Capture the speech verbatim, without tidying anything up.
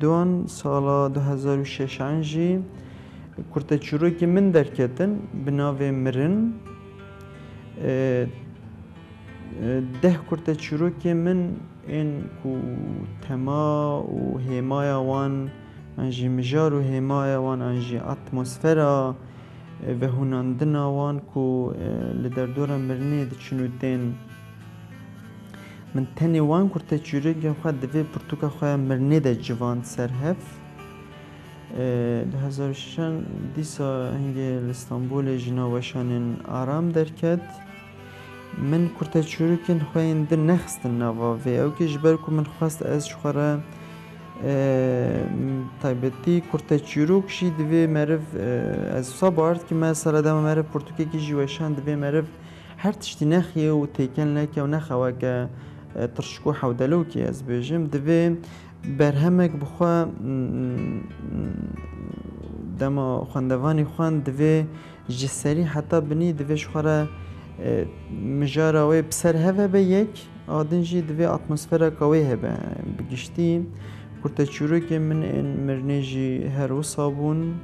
Duan sala du hezar û şeşan jî kurteçîrokê min derketin bi navê Mirin. E, e, deh kurteçîrokê min ên ku tema û hêmaya wan, an jî mijar û hêmaya wan, an jî atmosfera, e, vehûnandina wan ku, e, li derdora mirinê diçin û tên. Min tenê wan kurteçîrokên xwe di vê pirtûka xwe ya mirinê de civand ser hev. E, du hezar û şeşan dîsa hingê li Stenbolê jî nav weşanên Aram derket. Min kurteçîrokên xwe yên din nexistin nava vê ewkê, ji ber ku min xwest ez ji xwe re, e, taybetî kurteçîrok jî divê meriv, e, ez wisa bawer dikim, me sere dema meriv pirtûkekî jî weşan, divê meriv her tiştî nexiyê û têkel neke û nexe weke, e, tirşik û hewdelokê, ez bêjim. Divê berhemek bi xwe, mm, dema xwendevanî xwend, divê ji serî heta binî divê ji xwe re, e, mijara wê bi ser hev hebe yek, a din jî divê atmosfereka wê hebe. Bi giştî kurteçîrokên min ên mirinê jî her wisa bûn.